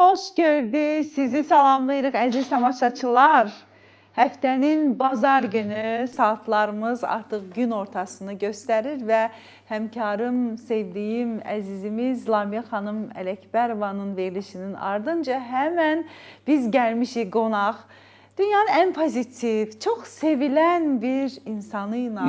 Xoş gördük. Sizi salamlayırıq əziz tamaşaçılar. Həftənin bazar günü saatlarımız artıq gün ortasını göstərir və həmkarım, sevdiyim, əzizimiz Lamiyə xanım Ələkbərovanın verilişinin ardınca həmən biz gəlmişik qonaq. Dünyanın ən pozitiv, çox sevilən bir insanı ilə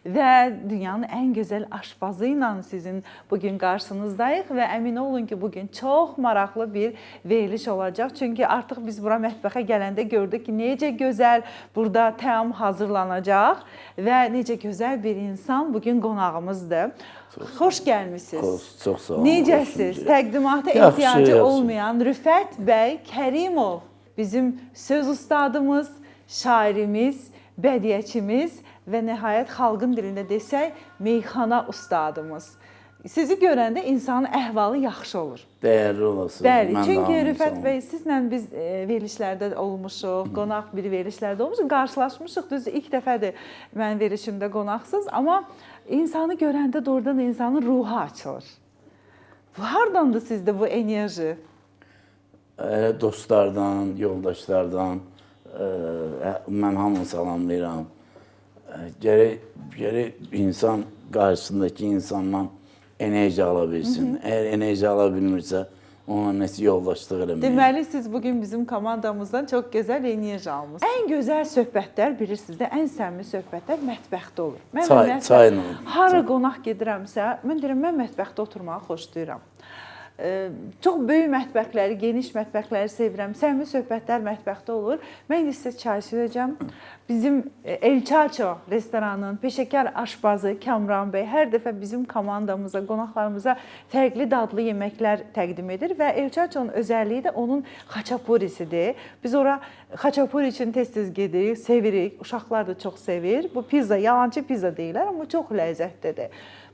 və dünyanın ən gözəl aşpazı ilə sizin bu gün qarşınızdayıq və əmin olun ki, bu gün çox maraqlı bir veriliş olacaq. Çünki artıq biz bura mətbəxə gələndə gördük ki, necə gözəl burada təam hazırlanacaq və necə gözəl bir insan bu gün qonağımızdır. Xoş gəlmisiniz. Xoş, çox sağ olun. Necəsiz? Xoşum. Təqdimata Yaxşı, ehtiyacı yaxşı. olmayan Rüfət bəy Kərimov bizim söz ustadımız, şairimiz, bədiyyəçimiz və nəhayət xalqın dilində desək, meyxana ustadımız. Sizi görəndə insanın əhvalı yaxşı olur. Dəyərli olasınız. Bəli, Mən də çünki hamınızı Rüfət salamlayıram. bəy sizlə biz verilişlərdə olmuşuq, qonaq bir verilişlərdə olmuşuq, qarşılaşmışıq. Düzdür, ilk dəfədir mənim verilişimdə qonaqsınız, amma insanı görəndə doğrudan da insanın ruhu açılır. Bu hardandır sizdə bu enerji? Elə dostlardan, yoldaşlardan mən hamını salamlayıram. Gərək insan qarşısındakı insandan enerji ala bilsin. Əgər enerji ala bilmirsə, ona nəsə yoldaşlıq eləməyə. Deməli siz bugün bizim komandamızdan çox gözəl enerji almısınız. Ən gözəl söhbətlər bilirsiniz də, ən səmimi söhbətlər mətbəxdə olur. Mən Çay- ümumiyyətlə çayla. Hara qonaq gedirəmsə, mən deyirəm mən mətbəxdə oturmağı xoşlayıram. Çox böyük mətbəxləri, geniş mətbəxləri sevirəm. Səmimi söhbətlər mətbəxdə olur. Mən indi sizə çay süzəcəm. Bizim El Chacho restoranının peşəkar aşpazı Kamran bəy hər dəfə bizim komandamıza, qonaqlarımıza fərqli dadlı yeməklər təqdim edir və El Chacho'nun özəlliyi də onun xaçapurisidir. Biz ora xaçapuri üçün tez-tez gedirik, sevirik. Uşaqlar da çox sevir. Bu pizza, yalançı pizza deyirlər, amma çox ləzzətlidir.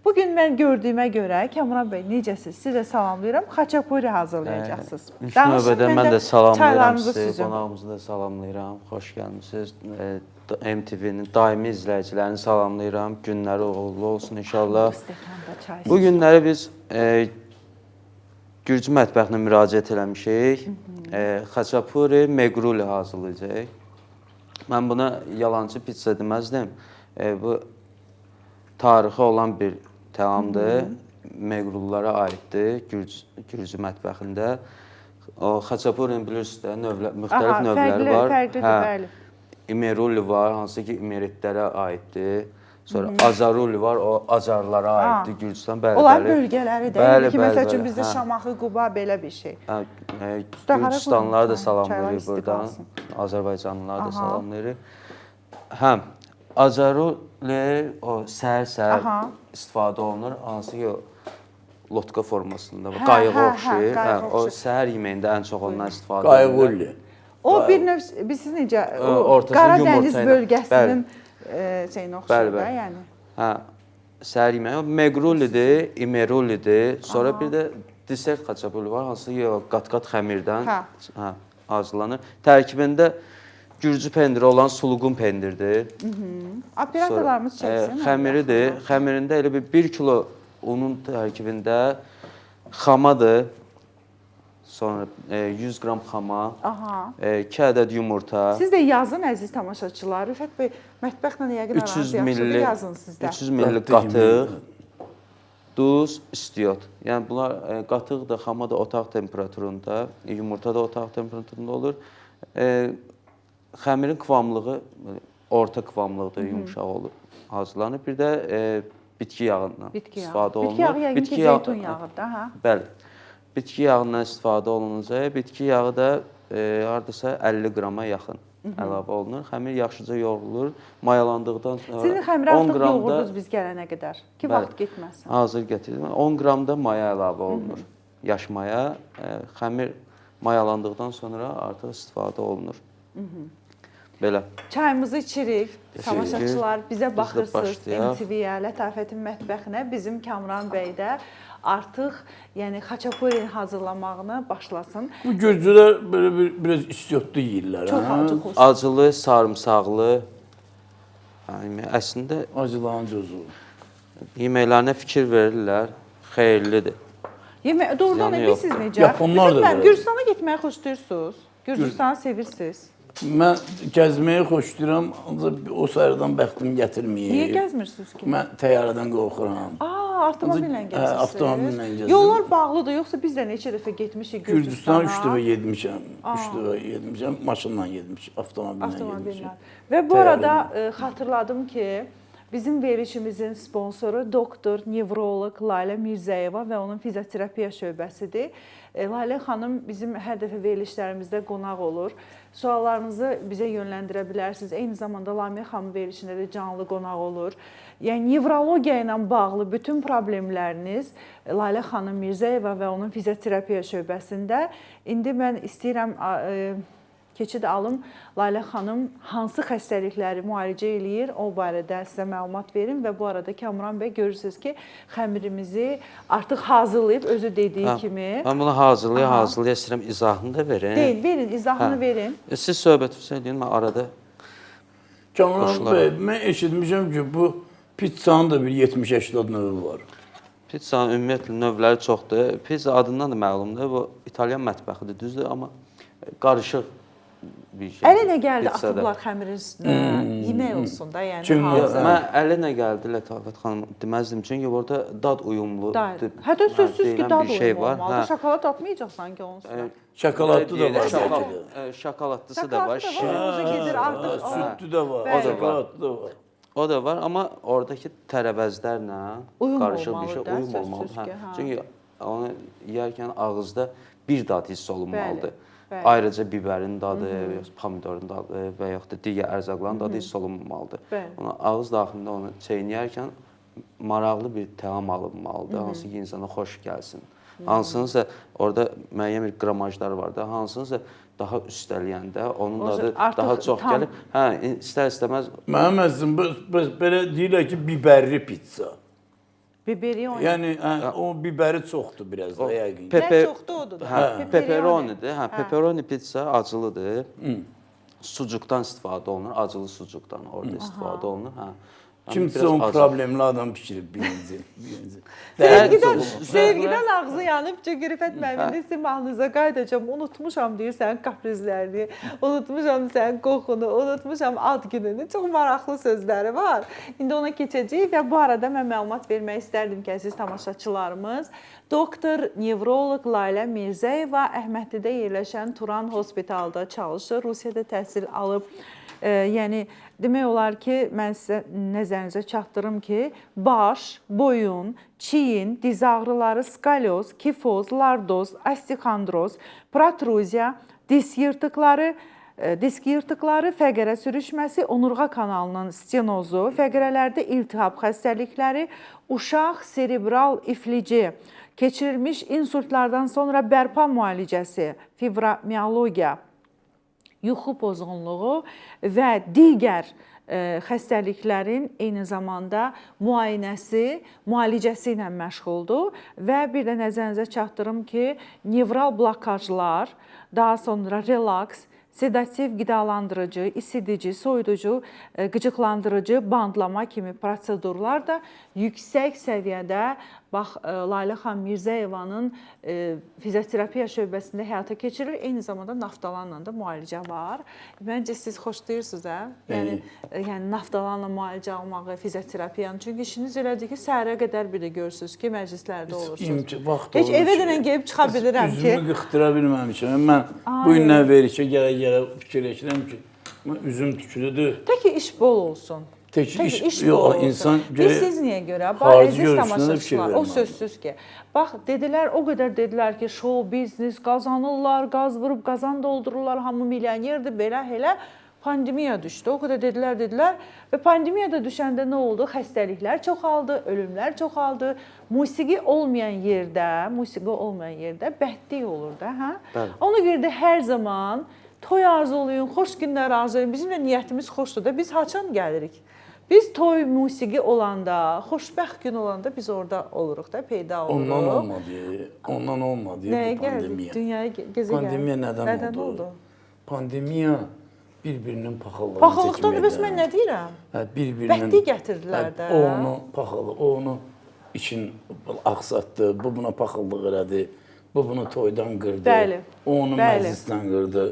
Bugün mən gördüyümə görə Kamran bəy necəsiz? Sizə salamlayıram. Xaçapuri hazırlayacaqsınız. İlk Danışın, növbədə mən də salamlayıram çaylarınızı sizi, süzüm. qonağımızı da salamlayıram. Xoş gəlmisiniz. MTV-nin daimi izləyicilərini salamlayıram. Günləri uğurlu olsun inşallah. Bu stəkanda çay. Bu günləri biz Gürcü mətbəxinə müraciət eləmişik. Xaçapuri megruli hazırlayacağıq. Mən buna yalançı pizza deməzdim. Bu tarixi olan bir təamdır. Megrullara aiddir Gürcü mətbəxində. O xaçapurini bilirsiniz də, müxtəlif Aha, növləri fərqli, var. fərqlidir, Hə. bəli. İmeruli var, hansı ki İmeritlərə aiddir. Sonra Azaruli var, o Acarlara aiddir Gürcüstan. Bəli, Onların bəli. bölgələri də. Bəli, Yəni ki, bəli, məsəl üçün bəli. bizdə Hə. Şamaxı, Quba belə bir şey. Hə, Üstə hara Gürcüstanlıları da qoyun? Çaylar salamlayırıq isti buradan. qalsın. Azərbaycanlıları da Aha. salamlayırıq. Həm Azaruli o səhər-səhər Aha. istifadə olunur, hansı ki o lotka formasında, Hə, qayığa hə, hə, oxşayır. qayığa Hə, o oxşayır. səhər yeməyində ən çox ondan istifadə olunur. Qayğulli. O bir növ biz necə o ortasını Qaradəniz yumurta ilə. bölgəsinin şeyinə oxşayır Bəli, da, bəli. yəni. Hə, səhər yeməyi o meqrulidir, imerulidir. Sonra bir də desert xaçapuri var, hansı ki o qat-qat xəmirdən Hə. hə, hazırlanır. Tərkibində gürcü pendiri olan suluqun pendirdir. Operatorlarımız çəksin. Xəmiridir. Xəmirində elə bir 1 kilo unun tərkibində xamadır. Sonra 100 qram xama, Aha. 2 ədəd yumurta, Siz də yazın əziz tamaşaçılar. Rüfət bəy, mətbəxlə yəqin aranız 300 yaxşıdır, milli yazın siz də. 300 milli Qatıq qatıq, duz, istiot. Yəni bunlar qatıq da, xama da otaq temperaturunda, yumurta da otaq temperaturunda olur. Xəmirin kıvamlığı orta kıvamlıqda yumşaq olur, hazırlanır. Bir də bitki yağından Bitki yağı. istifadə olunur. Bitki yağı yəqin ki, zeytun yağıdır da, hə? Bəli. Bitki yağından istifadə olunacaq. Bitki yağı da hardasa 50 qrama yaxın əlavə olunur. Xəmir yaxşıca yoğrulur. Mayalandıqdan sonra Sizin xəmiri 10 artıq qram da yoğurdunuz biz gələnə qədər. Ki Bəli. vaxt getməsin. Hazır gətirdim. 10 qram da maya əlavə olunur. Yaş maya. Xəmir mayalandıqdan sonra artıq istifadə olunur. Belə. Çayımızı içirik. Tamaşaçılar bizə Biz də baxırsınız başlayaq. MTV-yə, Lətafətin mətbəxinə. Bizim Kamran bəy də artıq yəni xaçapuri hazırlamağını başlasın. Bu gürcülər belə bir, biraz istiotlu yeyirlər. Çox hə? acı xoş. Acılı, sarımsaqlı. Yəni əslində Acılan cozu. yeməklərinə fikir verirlər, xeyirlidir. Yemək doğrudan Ziyanı da yox. siz necə? Yaponlar da Rüfət müəllim, belədir. Gürcüstana getməyi xoşlayırsınız? Gürcüstanı sevirsiniz? Mən gəzməyi xoşlayıram, ancaq o sayıdan bəxtim gətirməyib. Niyə gəzmirsiniz ki? Mən təyyarədən qorxuram. Aa, avtomobillə Hə, gəzirsiniz. avtomobillə gəzirəm. Yollar bağlıdır, yoxsa biz də neçə dəfə getmişik Gürcüstana Gürcüstana? 3 dəfə getmişəm. 3 dəfə getmişəm, maşınla getmişəm, avtomobillə Avtomobillə. getmişəm. Və bu Təyyarə arada xatırladım ki, bizim verilişimizin sponsoru doktor, nevroloq Lalə Mirzəyeva və onun fizioterapiya şöbəsidir. Lalə xanım bizim hər dəfə verilişlərimizdə qonaq olur. Suallarınızı bizə yönləndirə bilərsiniz. Eyni zamanda Lamiyə xanım verilişində də canlı qonaq olur. Yəni nevrologiya ilə bağlı bütün problemləriniz Lalə xanım Mirzəyeva və onun fizioterapiya şöbəsində. İndi mən istəyirəm keçid alım. Lalə xanım hansı xəstəlikləri müalicə eləyir, o barədə sizə məlumat verim və bu arada Kamran bəy görürsüz ki, xəmirimizi artıq hazırlayıb özü dediyi kimi. Mən bunu hazırlaya istəyirəm izahını da verim. Deyin, verin, izahını Hə. verin. Siz söhbəti eləyin, mən arada Kamran Qoşularam. bəy, mən eşitmişəm ki, bu pizzanın da bir 70-80 növü var. Pizzanın ümumiyyətlə növləri çoxdur. Pizza adından da məlumdur. Bu İtalyan mətbəxidir, düzdür, amma qarışıq bir şeydir. Ələ nə gəldi Pizzada. atıblar xəmirin üstünə. Yemək olsun da, yəni Çünki- hazır. Mən ələ nə gəldi Lətafət xanım deməzdim. Çünki orada dad uyumlu. Dad. Hətta sözsüz ki, deyilən dad bir şey uyumu var. olmalıdır. Hə. Şokolad atmayacaqsan ki onun üstünə. Şokoladlı da var bəlkə də. Şokoladlısı da var. Şokoladlı da var, ucu gedir artıq. Ha, Sütlü də var, Bəli. O da var. şokoladlı da var. O da var, amma oradakı tərəvəzlərlə Uyum qarışıq bir olmalıdır şey da, uyum sözsüz olmalıdır. ki, Hə. hə. Çünki onu yeyərkən ağızda bir dad hiss olunmalıdır. Bəli, bəli. Ayrıca bibərin dadı, yoxsa pomidorun dadı və yaxud da digər ərzaqların dadı hiss olunmamalıdır. Bəli. Ona ağız daxilində onu çeynəyərkən maraqlı bir təam alınmalıdır, hansı ki insana xoş gəlsin. Hansınsa orada müəyyən bir qramajlar var da, hansınsa daha üstələyəndə onun O dadı artıq daha çox tam- gəlib. Hə, istər-istəməz Mənim əzizim, belə deyirlər ki, bibərli pizza. Biberi oyun. Yəni hə, o bibəri çoxdur biraz da yəqin ki. Nə çoxdur odur da. Hə, Pepperoni. pepperonidir. Hə, pepperoni pizza acılıdır. Sucukdan istifadə olunur, acılı sucukdan orada istifadə olunur. Hə. Yəni Kimsə biraz onun acı. problemli adam bişirib birinci. Birinci. Sevgidən, Dərdi sevgidən ağzı yanıb, çünki Rüfət müəllim deyir, sizin mahnınıza qayıdacağam, unutmuşam deyir sənin kaprizlərini, unutmuşam sənin qoxunu, unutmuşam ad gününü. Çox maraqlı sözləri var. İndi ona keçəcəyik və bu arada mən məlumat vermək istərdim ki, əziz tamaşaçılarımız, doktor, nevroloq Lalə Mirzəyeva Əhmədlidə yerləşən Turan Hospitalda çalışır, Rusiyada təhsil alıb. Yəni demək olar ki, mən sizə nəzərinizə çatdırım ki, baş, boyun, çiyin, diz ağrıları, skalyoz, kifoz, lardoz, osteoxondroz, protruziya, disk yırtıqları, disk yırtıqları, fəqərə sürüşməsi, onurğa kanalının stenozu, fəqərələrdə iltihab xəstəlikləri, uşaq serebral iflici, keçirilmiş insultlardan sonra bərpa müalicəsi, fibromialogiya, yuxu pozğunluğu və digər xəstəliklərin eyni zamanda müayinəsi, müalicəsi ilə məşğuldur və bir də nəzərinizə çatdırım ki, nevral blokajlar, daha sonra relaks, sedativ qidalandırıcı, isidici, soyuducu, qıcıqlandırıcı, bandlama kimi prosedurlar da yüksək səviyyədə bax Lalə xanım Mirzəyevanın fizioterapiya şöbəsində həyata keçirilir. Eyni zamanda naftalanla da müalicə var. Məncə siz xoşlayırsınız hə? Yəni naftalanla müalicə almağı, fizioterapiyanı. Çünki işiniz elədir ki, səhərə qədər bir də görürsüz ki, məclislərdə olursunuz. Vaxt Heç olur evə ki, dənə gəlib çıxa bilirəm ki, Üzümü qıxdıra bilməmişəm. Mən bu gündən verilişə gələ-gələ fikirləşirəm ki, üzüm tükülüdür. Tək ki iş bol olsun. Tək Tək iş, iş yox, bol olsun. insan Biz gərək siz niyə görə? Bax, xarici əziz görüşünə də fikir tamaşaçılar, o verməlidir. sözsüz ki. Bax, dedilər, o qədər dedilər ki, şou biznes qazanırlar, qaz vurub qazan doldururlar, hamı milyonерdir, belə elə. Pandemiya düşdü. O qədər dedilər və pandemiyada düşəndə nə oldu? Xəstəliklər çoxaldı, ölümlər çoxaldı. Musiqi olmayan yerdə, bədlik olur da, hə? Bəli. Ona görə də hər zaman toy arzulayın, xoş günlər arzulayın. Bizim də niyyətimiz xoşdur da. Biz haçan gəlirik? Biz toy musiqi olanda, xoşbəxt gün olanda biz orada oluruq da, peyda oluruq. Ondan olmadı Nəyə bu gəldik? pandemiya. Dünyaya gəzə gəldik. Pandemiya nədən oldu? Pandemiya bir-birinin paxallığını Paxıllıqdan da bəs çəkməkdən. mən nə deyirəm? Hə, bir-birinin. Bədlik gətirdilər də. O onu paxalı, o onu işin axsatdı, bu buna paxıllıq elədi, bu bunu toydan qırdı, Bəli. o onu Bəli. məclisdən qırdı,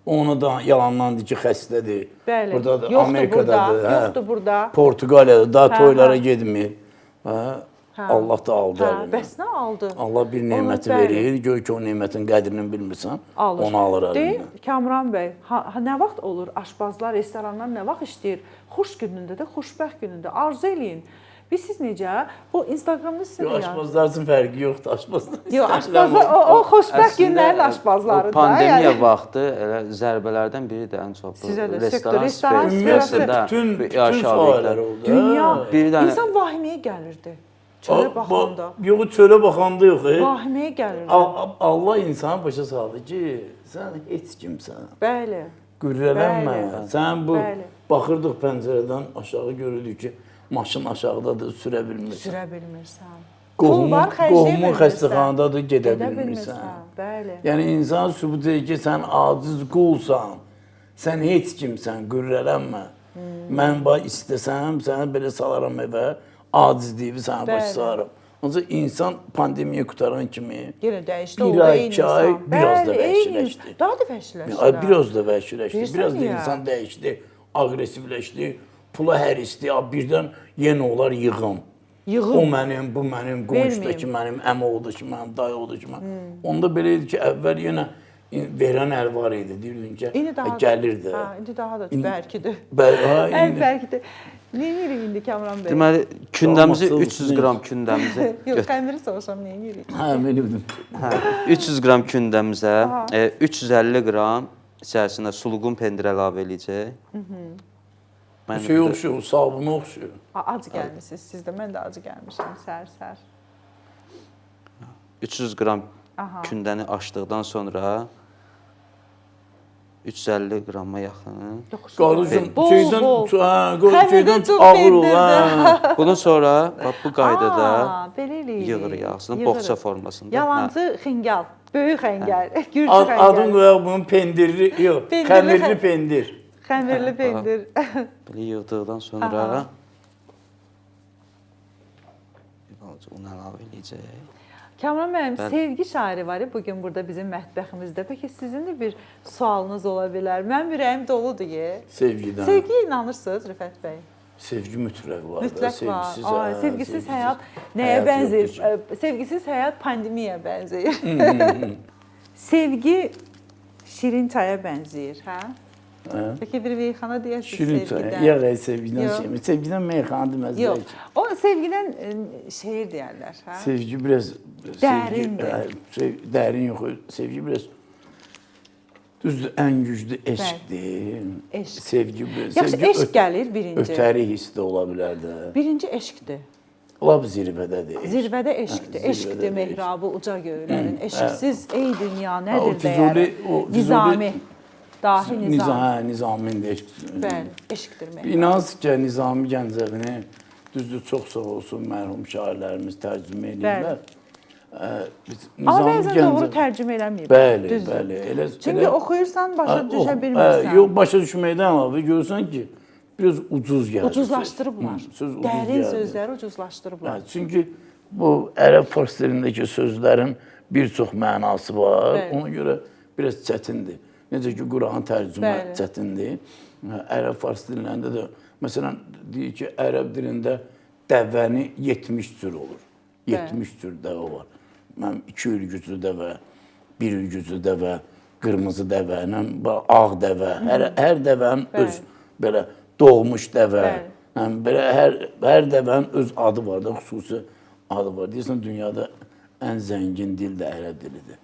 onu da yalandan dedi ki, xəstədir. Bəli. Buradadır, Yoxdur Amerikadadır. burada, yoxdur burada. Portuqaliyada daha Hə, toylara hə. getmir. Hə? Allah da aldı Hə, əlindən. bəs nə aldı? Allah bir Onu, neməti bəli. verir, gör ki o nemətin qədrini bilmirsən, Alır. onu alır Deyir, əlindən. Kamran bəy, ha, nə vaxt olur aşpazlar, restoranlar nə vaxt işləyir? Xoş günündə də, xoşbəxt günündə. Arzu eləyin. Biz siz necə? Bu Instagramda sizə Yox, də yaz. aşpazlar üçün fərqi yoxdur, aşpazlar. Yox, istənilən aşpazlar vaxt- o xoşbəxt Əslində, günlərin aşpazlarıdır. O pandemiya yəni. vaxtı elə zərbələrdən biri də ən çox bu Sizə də restoran sektor, restoran sferasında sferası. Bütün, bu bütün aşağı sahələr obyektlər. oldu. Dünya, Hə. Bir dənə- insan vahiməyə gəlirdi. Çölə baxanda. Yox, çölə baxanda yox. Vahiməyə gəlirdi. Allah insanı başa saldı ki, sən heç kimsən. Bəli. Qürrələnmə. Bəli. Sən bu Bəli. baxırdıq pəncərədən aşağı görürdük ki, maşın aşağıdadır, sürə bilmirsən. Sürə bilmirsən. Pul Qohumun, var, xərcləyə qohumun bilmirsən. xəstəxanadadır, gedə Gedə bilmirsən. bilmirsən. Bəli. Yəni insan sübut edir ki, sən aciz qulsan. Sən heç kimsən, qürrələnmə. Hmm. Mən bax istəsəm səni belə salaram evə, acizliyini sənə başa Bəli. salaram. Ancaq insan pandemiya qutaran kimi Yenə dəyişdi, bir oldu ay, eyni iki ay insan. biraz da Bəli, eyni vəhşiləşdi. insan. Daha da vəhşiləşdi. Ay, biraz da vəhşiləşdi, Bilirsən biraz da niyə? insan dəyişdi, aqressivləşdi, pula hərisdi, birdən yenə olar yığım. Yığım. O mənim, bu mənim, qonşudakı Verməyim. mənim, əmioğludakı mənim, dayıoğludakı mənim. Onda belə idi ki, əvvəl yenə verən əl var idi, deyirdin ki, İndi daha da, gəlirdi. Hə, indi daha da bərkidir. Bəli, ha, Əl indi bərkidir. Nə edirik indi Kamran bəy? Deməli kündəmizi Olmasa 300 qram kündəmizi Yox, xəmiri soruşam nə edirik? hə, bilirdim. Hə, 300 qram kündəmizə 350 qram içərisinə sulğun pendiri əlavə eləyəcək. Mən Şey oxşuyur, sabuna oxşuyur. Ac gəlmisiniz siz də. Mən də acı gəlmişəm səhər-səhər. 300 qram Aha. kündəni açdıqdan sonra 350 qrama yaxın. Qardaşım, Bol, şeydən, bol. hə, Xəmirdən şeydən çox ağır ol, pendirdir. hə. Bundan sonra bax bu qaydada Aa, belə eləyirik. yığırıq ağzını Yığırıq. boğça formasında. Yalançı xəngəl, böyük xəngəl, gürcü Ad, adın xəngəl, qoyaq bunun pendirli, yox, Pendirli xəmirli xə- pendir. xəmirli pendir. Belə yığdıqdan sonra Aha. bir balaca un əlavə eləyəcək. Kamran müəllim, sevgi şairi var ya bu gün burada bizim mətbəximizdə. Bəlkə sizin də bir sualınız ola bilər. Mənim ürəyim doludur ye. Sevgidən. Sevgiyə inanırsınız Rüfət bəy? Sevgi mütləq var. da, Mütləq var. Sevgisiz, Ay, hə, sevgisiz həyat nəyə həyat bənzəyir? yoxdur ki. Sevgisiz həyat pandemiyaya bənzəyir. Sevgi şirin çaya bənzəyir, hə? Hə? Bəlkə bir meyxana deyəsiniz Şirin çay. sevgidən. Yox, ey, sevgidən Yox. şey mi? Sevgidən meyxana deməzlər Yox. ki. O sevgidən şeir deyərlər, hə? Sevgi biraz Dərindir. Sevgi, hə, dərin yox, sevgi biraz düzdür, ən güclü eşqdir. Eşq. Sevgi, Yaxşı, sevgi eşq gəlir birinci. Ötəri hiss də ola bilər də. Birinci eşqdir. Lap zirvədədir. eşq. Zirvədə eşqdir. Hə, Eşqdir zirvədədir mehrabı uca göylərin. Eşqsiz ey dünya Ha, o nədir Füzuli- dəyəri? o Füzuli- Nizami. Dahi Nizami. Nizami, Nizaminin də eşq. Bəli, eşqdir mehrabı. İnanız ki, Nizami Gəncəvini düzdür çox sağ olsun mərhum şairlərimiz tərcümə eləyirlər. Biz Amma Nizami bəzən doğru tərcümə eləməyib. Bəli, Düzdür. bəli. Elə, Çünki elə, oxuyursan, başa Hə, düşə ox- bilmirsən. Hə, yox, başa düşməkdən əlavə görürsən ki, biraz ucuz gəldi. söz. Ucuzlaşdırıblar. Hı, söz ucuz Dərin gəldi. sözləri ucuzlaşdırıblar. Hə, çünki bu ərəb fars dilindəki sözlərin bir çox mənası var. Bəli. Ona görə biraz çətindir. Necə ki Quran tərcümə Bəli. çətindir. Hə, Ərəb fars dillərində də məsələn deyir ki, ərəb dilində dəvəni 70 cür olur. 70 cür dəvə var. Mənim 2 ürgüclü dəvə, 1 ürgüclü dəvə, qırmızı dəvə, nə, ağ dəvə, hər dəvənin öz belə doğmuş dəvə. Bəli. Yəni belə hər dəvənin öz adı var da, xüsusi adı var. Deyirsən dünyada ən zəngin dil də ərəb dilidir.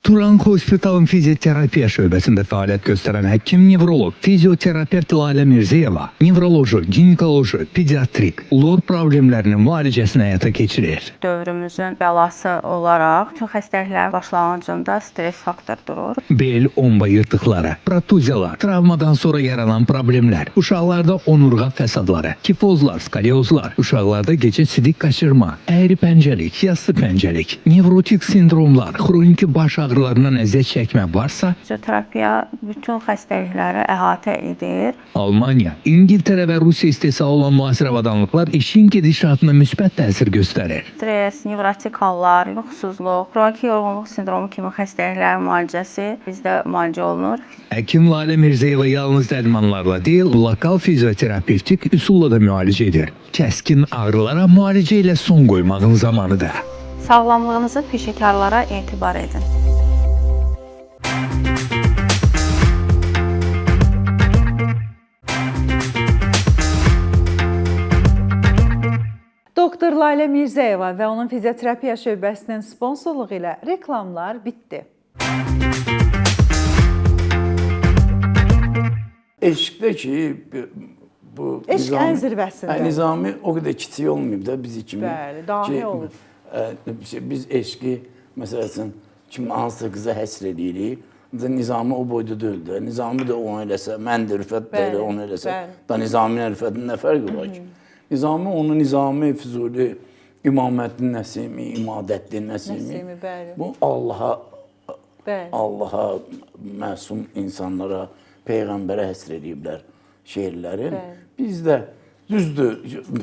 Turan Hospital'ın fizyoterapiya şöbesinde faaliyet gösteren hekim nevrolog, fizyoterapevt Lale Mirziyeva, nevroloji, ginekoloji, pediatrik, lor problemlerinin müalicesini hayata geçirir. Dövrümüzün bəlası olaraq bütün xəstəliklərin başlanğıcında stres faktoru durur. Bel, omba yırtıkları, protuziyalar, travmadan sonra yaranan problemler, uşaqlarda onurğa fəsadları, kifozlar, skalyozlar, uşaqlarda gece sidik kaçırma, eğri pencelik, yassı pencelik, nevrotik sindromlar, xroniki baş ağrıları, ağrılarından əziyyət çəkmə varsa, Fizioterapiya bütün xəstəlikləri əhatə edir. Almaniya, İngiltərə və Rusiya istehsalı olan müasir avadanlıqlar işin gedişatına müsbət təsir göstərir. Stres, nevrotik hallar, yuxusuzluq, xroniki yorğunluq sindromu kimi xəstəliklərin müalicəsi bizdə müalicə olunur. Həkim Lalə Mirzəyeva yalnız dərmanlarla deyil, lokal fizioterapevtik üsulla da müalicə edir. Kəskin ağrılara müalicə ilə son qoymağın zamanıdır. Sağlamlığınızı peşəkarlara etibar edin. Doktor Lalə Mirzəyeva və onun fizioterapiya şöbəsinin sponsorluğu ilə reklamlar bitdi. Eşqdə ki bu Eşq ən zirvəsində. Nizami o qədər kiçik olmayıb da bizi kimi. Bəli, dahi ki, olub. Biz eşqi məsəl üçün kim hansısa qıza həsr eləyirik. Nizami o boyda deyil də. Nizami də onu eləsə, mən də Rüfət də elə onu eləsə, da Nizami ilə Rüfətin nə fərqi var ki? Nizami onu Nizami, Füzuli, İmaməddin Nəsimi, İmadəddin Nəsimi. Nəsimi, bəli. Bu Allaha Allaha, məsum insanlara, peyğəmbərə həsr eləyiblər şeirlərin. Biz də düzdür,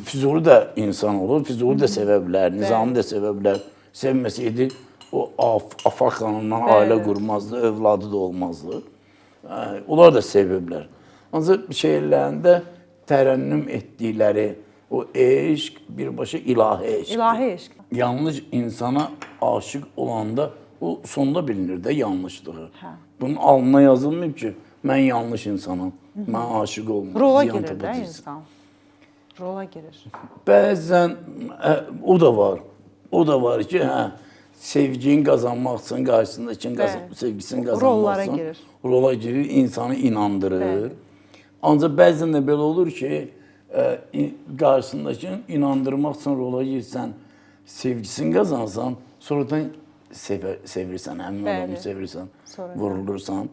Füzuli də insan olur, Füzuli də sevə bilər, Nizami də sevə bilər. Sevməsəydi o Afaq xanımdan ailə qurmazdı, övladı da olmazdı. Onlar da sevə bilər. Ancaq şeirlərində tərənnüm etdikləri o eşq birbaşa ilahi eşqdir. İlahi eşq. Yanlış insana aşiq olanda o sonda bilinir də yanlışlığı. Bunun alnına yazılmayıb ki, mən yanlış insanam, mən aşiq olmuram. Rola girir də insan. Rola girir. Bəzən o da var. O da var ki, hə, sevgini qazanmaq üçün, qarşısındakinin sevgisini qazanmaq Rollara üçün girir. Rola girir, insanı inandırır. Bəli. Ancaq bəzən də belə olur ki, qarşısındakini inandırmaq üçün rola girsən, sevgisini qazansan, sonradan sevirsən, həmin adamı sevirsən, vurulursan,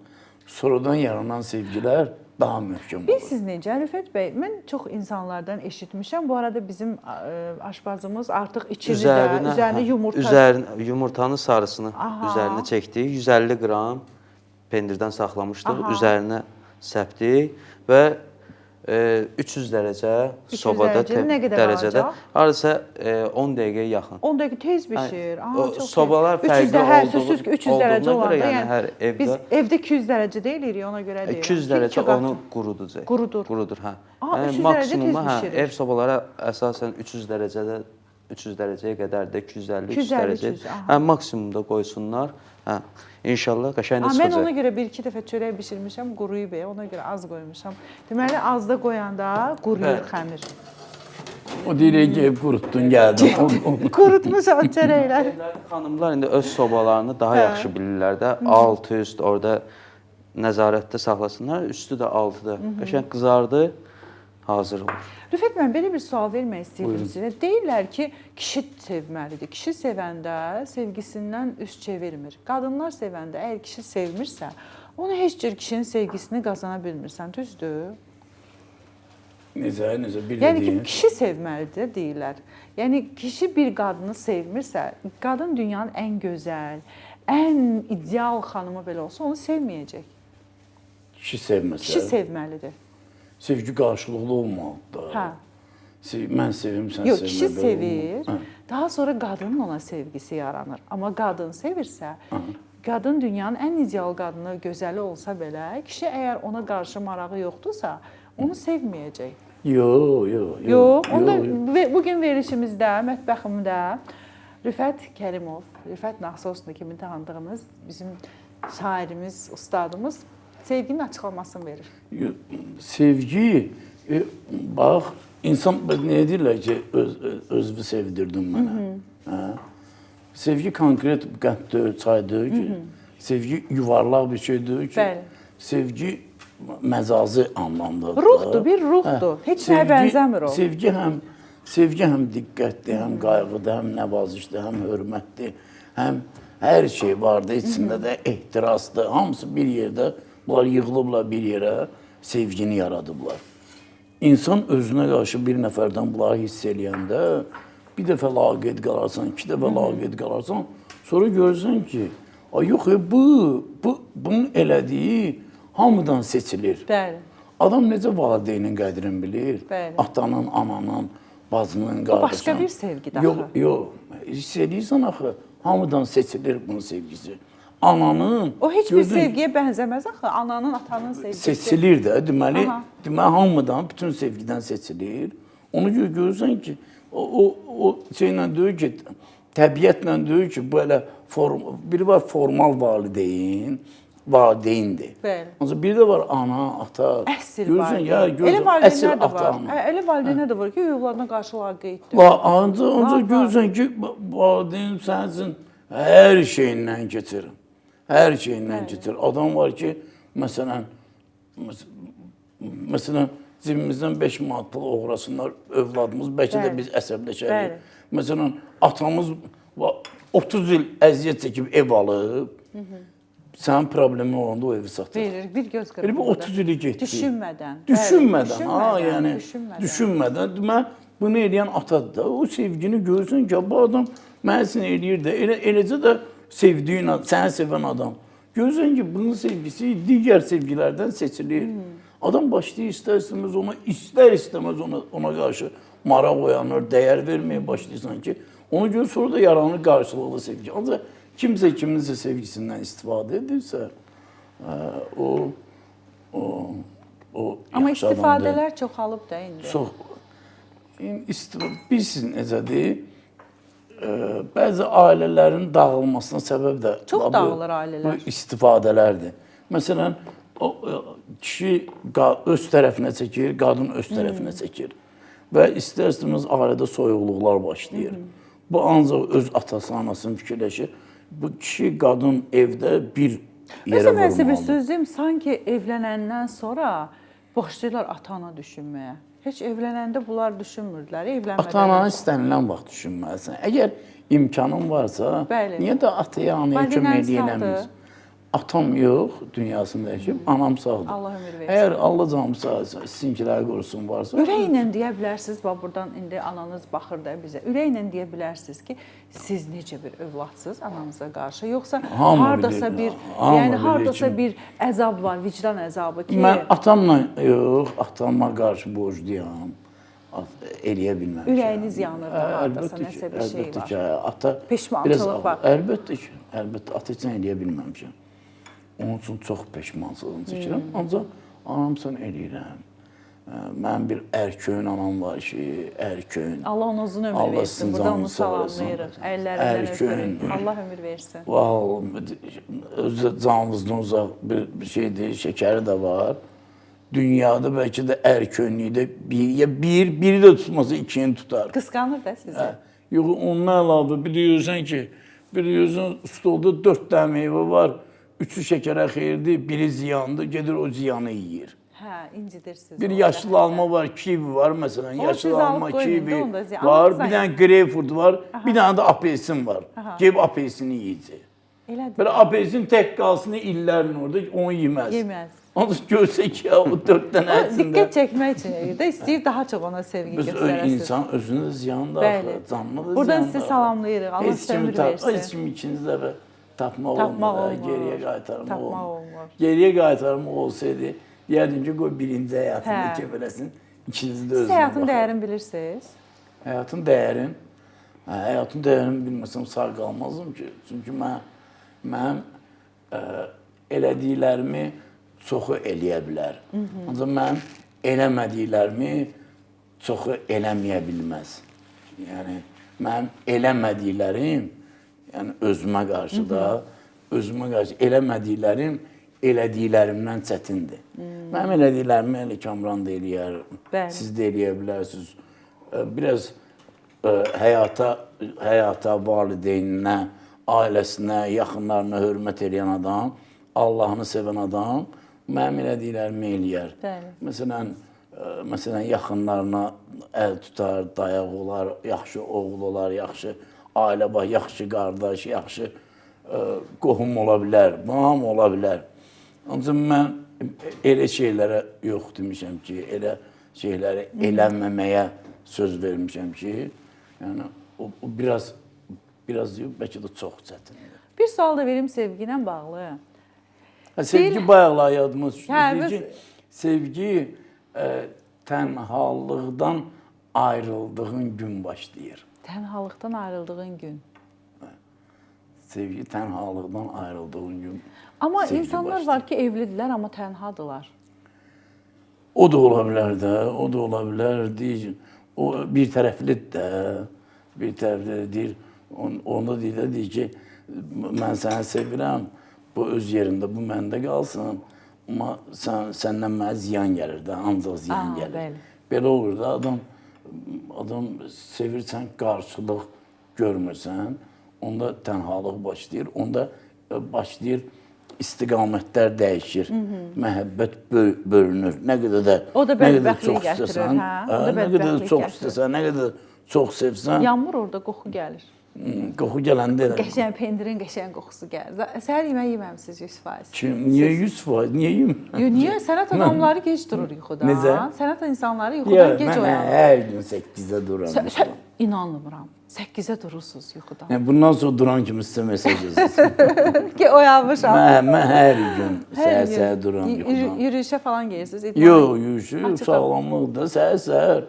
sonradan yaranan sevgilər daha möhkəm olur. Bilirsiniz necə, Rüfət bəy, mən çox insanlardan eşitmişəm. Bu arada bizim aşpazımız artıq içini də, üzərinə yumurta... Üzərinə, yumurtanın sarısını üzərinə çəkdik. 150 qram pendirdən saxlamışdıq. Üzərinə səpdik və 300 dərəcə sobada dərəcədə hardasa 10 dəqiqəyə yaxın. 10 dəqiqə tez bişir. Aha, sobalar fərqli olduğu, sözsüz ki 300 dərəcə olanda, yəni hər evdə biz evdə 200 dərəcədə eləyirik, ona görə deyirəm. 200 dərəcə onu qurudacaq. Qurudur. Qurudur, hə. Aha, 300 dərəcə tez bişirir. Ev sobaları əsasən 300 dərəcədə 300 dərəcəyə qədər də 250-300 dərəcə. Hə, maksimumda qoysunlar. Hə, inşallah qəşəng də çıxacaq. Mən ona görə bir-iki dəfə çörək bişirmişəm, quruyub, ona görə az qoymuşam. Deməli, azda qoyanda quruyur xəmir. O deyir ki, qurutdun, gəldin. Qurutmuşam çörəkləri. Xanımlar indi öz sobalarını daha yaxşı bilirlər də. Alt üst orada nəzarətdə saxlasınlar, üstü də altı da. Qəşəng qızardı, hazır olur. Rüfət, mən belə bir sual vermək istəyirdim sizə. Deyirlər ki, kişi sevməlidir. Kişi sevəndə sevgisindən üz çevirmir. Qadınlar sevəndə, əgər kişi sevmirsə, onu heç cür kişinin sevgisini qazana bilmirsən, düzdür? Necə, bir Yəni ki, kişi sevməlidir deyirlər. Yəni kişi bir qadını sevmirsə, qadın dünyanın ən gözəl, ən ideal xanımı belə olsa, onu sevməyəcək. Kişi sevməsə. Kişi sevməlidir. Sevgi qarşılıqlı olmalıdır. Hə. Mən sevim, sən sevmə. Yox, kişi sevir. Daha sonra qadının ona sevgisi yaranır. Amma qadın sevirsə, qadın dünyanın ən ideal qadını, gözəli olsa belə, kişi əgər ona qarşı marağı yoxdursa, onu sevməyəcək. Yox, yox, yox. Onda bugün verilişimizdə, mətbəximdə Rüfət Kərimov, Rüfət Naxsoslu kimi tanıdığınız bizim şairimiz, ustadımız sevginin açıqlamasını verir. Sevgi, bax, insan niyə deyirlər ki, özünü sevdirdin mənə? Hə? Sevgi konkret qənd deyil, çay deyil ki, sevgi yuvarlaq bir şey deyil ki, Bəli. Sevgi məcazi anlamdadır. Ruhdur, bir ruhdur. Heç nəyə bənzəmir o. Sevgi həm diqqətdir, həm qayğıdır, həm nəvazişdir, həm hörmətdir, həm hər şey vardır, içində də ehtirasdır. Hamısı bir yerdə, bunlar yığılıblar bir yerə, sevgini yaradıblar. İnsan özünə qarşı bir nəfərdən bunları hiss eləyəndə bir dəfə laqeyd qalarsan, iki dəfə laqeyd qalarsan, sonra görürsən ki, Ay yox, bunun elədiyi hamıdan seçilir. Bəli. Adam necə valideynin qədrini bilir? Bəli. Atanın, ananın, bacının, qardaşının. Başqa bir sevgidir axı. Yox, yox. Hiss eləyirsən axı, hamıdan seçilir bunun sevgisi. Ananın... O heç bir gördün, sevgiyə bənzəməz axı. Ananın, atanın sevgisi. Seçilir də, deməli, Aha. deməli hamıdan, bütün sevgidən seçilir. Onu görürsən ki, o şeylə deyir ki, təbiətlə deyir ki, bu elə biri var formal valideyn, valideyndir. Bəli. Ancaq bir də var ana, ata. Əsl görürsən, valideyn. ya, görürsən, Elə valideynlər əsl də ata, var. ana. Hə, elə valideynlər də var ki, övladına qarşı laqeyddir. Ancaq görürsən ki, valideyn sənin hər şeyindən keçir. Hər şeyindən keçir. Adam var ki, məsələn, cibimizdən 5 manat pul oğrasınlar övladımız, bəlkə də biz əsəbləşərik. Bəli. Məsələn, atamız 30 il əziyyət çəkib ev alıb, sənin problemin olanda o evi satır. Verir, bir göz qırpımında. Elə bir 30 ili getdi. Düşünmədən. Düşünmədən, Bəli, ha, yəni düşünmədən. Demək, bunu eləyən atadır da. O sevgini görürsən ki, bu adam mən üçün eləyir də, eləcə də sevdiyin, səni sevən adam. Görürsən ki, bunun sevgisi digər sevgilərdən seçilir. Adam başlayır istər-istəməz ona, istər-istəməz ona qarşı maraq oyanır, dəyər verməyə başlayırsan ki, ona görə sonra da yaranır qarşılıqlı sevgi. Ancaq kimsə kiminsə sevgisindən istifadə edirsə, o Amma istifadələr çoxalıb da indi. Çox. Bilirsiniz necədir? Bəzi ailələrin dağılmasına səbəb də çox dağılır ailələr. Bu istifadələrdir. Məsələn, kişi öz tərəfinə çəkir, qadın öz tərəfinə çəkir. Və istər-istəməz ailədə soyuqluqlar başlayır. Bu ancaq öz atası, anasını fikirləşir. Bu kişi, qadın evdə bir yerə vurmalıdır. Məsələn, mən sizə bir söz deyim, sanki evlənəndən sonra başlayırlar ata-ana düşünməyə. Heç evlənəndə bunlar düşünmürdülər, evlənmədən. Ata-ananı istənilən vaxt düşünməlisən. Əgər imkanın varsa, Bəli. niyə də ataya, anaya kömək eləmirsən? Atam yox, dünyasını dəyişib, anam sağdır. Allah ömür versin. Əgər Allah canımı sağ olsun, sizinkiləri qorusun varsa... Ürəklə deyə bilərsiniz, bax buradan indi ananız baxır da bizə. Ürəklə deyə bilərsiniz ki, siz necə bir övladsınız ananıza qarşı, yoxsa hardasa bir, yəni hardasa bir əzab var, vicdan əzabı ki... Mən atamla yox, atama qarşı borcluyam, eləyə bilməmişəm. Ürəyiniz yanır da hardasa, nəsə bir şey var. Əlbəttə ki, ata... Peşmançılıq var. Əlbəttə ki, əlbəttə, ata üçün eləyə bilməmişəm. Onun üçün çox peşmançılığını çəkirəm. Ancaq anamsan eləyirəm. Mənim bir ərköyün anam var ki, ərköyün. Allah ona uzun ömür versin. Burada onu salamlayırıq. Əllərindən öpürük. Allah ömür versin. Özü canımızdan uzaq bir şeydir, şəkəri də var. Dünyada bəlkə də ərköyünlükdə biri də tutmasa ikini tutar. Qısqanır da sizi. Yox, ondan əlavə biliyorsan ki, biliyorsan stolda 4 dənə meyvə var. Üçü şəkərə xeyirdir, biri ziyandır, gedir o ziyanı yeyir. Hə, incidir sizi. Bir yaşlı alma var, kivi var məsələn, yaşlı alma, kivi var, bir dənə greyfurt var, bir dənə də apelsin var. Gedib apelsini yeyəcək. Elədir. Belə apelsin tək qalsın illərin orada, onu yeməz. Yeməz. Onu görsə ki, o 4 dənə ərzində. Diqqət çəkmək üçün eləyir də, istəyir daha çox ona sevgi göstərəsiniz. İnsan özünə də ziyan da axı, canına da ziyan da. Buradan sizi salamlayırıq, Allah sizə ömür versin. Heç kimi ikinci dəfə tapmaq olmur, geriyə qaytarmaq olmur. Geriyə qaytarmaq olsaydı, deyərdim ki, qoy birinci həyatını kef eləsin, ikinci də özünə Siz həyatın dəyərini bilirsiniz? Həyatın dəyərini, həyatın dəyərini bilməsəm sağ qalmazdım ki. Çünki mənim elədiklərimi çoxu eləyə bilər. Ancaq mənim eləmədiklərimi çoxu eləməyə bilməz. Yəni, mənim eləmədiklərim, yəni özümə qarşı da, özümə qarşı eləmədiklərim elədiklərimdən çətindir. Mənim elədiklərimi elə Kamran da eləyər, siz də eləyə bilərsiniz. Biraz həyata, valideyninə, ailəsinə, yaxınlarına hörmət eləyən adam, Allahını sevən adam mənim elədiklərimi eləyər. Məsələn, yaxınlarına əl tutar, dayaq olar, yaxşı oğul olar, yaxşı ailə bax, yaxşı qardaş, yaxşı qohum ola bilər, hamı ola bilər. Ancaq mən elə şeylərə yox demişəm ki, elə şeyləri eləməməyə söz vermişəm ki, yəni o biraz yox, bəlkə də çox çətindir. Bir sual da verim sevgi ilə bağlı. Hə, sevgi bayaqlar yadıma düşdü. Hə, Deyir ki, sevgi tənhalıqdan ayrıldığın gün başlayır. Tənhalıqdan ayrıldığın gün. Sevgi tənhalıqdan ayrıldığın gün. Amma sevgi insanlar başlayır. var ki, evlidirlər, amma tənhadılar. O da ola bilər də, o da ola bilər. Deyir, o bir tərəflidir də. Bir tərəfli deyir, onda deyir də, deyir ki, mən səni sevirəm, bu öz yerində, bu məndə qalsın. Amma səndən mənə ziyan gəlir də, ancaq ziyan gəlir. Bəli. Belə olur da, adam sevirsən, qarşılıq görmürsən, onda tənhalıq başlayır, onda başlayır istiqamətlər dəyişir, məhəbbət bölünür. Nə qədər də O da nə qədər bədbəxtlik çox gətirir, istəsən, hə? O da nə qədər bədbəxtlik çox gətirir. istəsən, nə qədər çox sevsən, Yanmır orada qoxu gəlir. Qoxu gələndə elə. Qəşəng pendirin qəşəng qoxusu gəlir. Səhər yemək yeməmisiniz 100%. Kim, niyə 100%? Niyə yeyim? Yo, niyə? Sənət adamları gec durur yuxudan. Necə? Sənət insanları yuxudan Yox, gec mən oyanır. hər gün 8-də duram. Sən inanmıram. 8-ə durursunuz yuxudan. Yəni bundan sonra duran kimi sizə mesaj yazırsın. Ki oyanmışam. Mən hər gün Hər gün. səhər-səhər duram yuxudan. Yürüyüşə falan gedirsiniz. idmana. Yox, yürüyüşü Açıq sağlamlıqdır. Səhər-səhər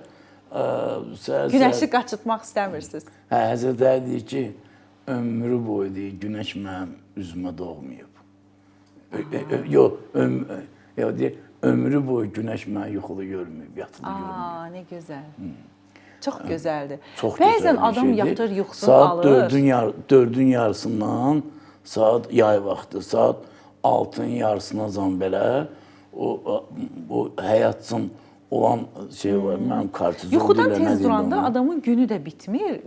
səhər-səhər. Günəşi qaçırtmaq istəmirsiniz. Hə, Həzrət Əli deyir ki, ömrü boyu deyir, günəş mənim üzümə doğmayıb. Yox, deyir, ömrü boyu günəş məni yuxulu görməyib, yatılı görməyib. Aa, nə gözəl. Çox gözəldir. Çox Bəzən gözəl bir adam şeydir. yatır, yuxusunu saat alır. 4-ün yarısından saat yay vaxtı, saat 6-nın yarısına belə o həyat üçün olan şey var. Mənim kortizol Yuxudan deyirlər, nə tez deyirlər duranda ona. adamın günü də bitmir.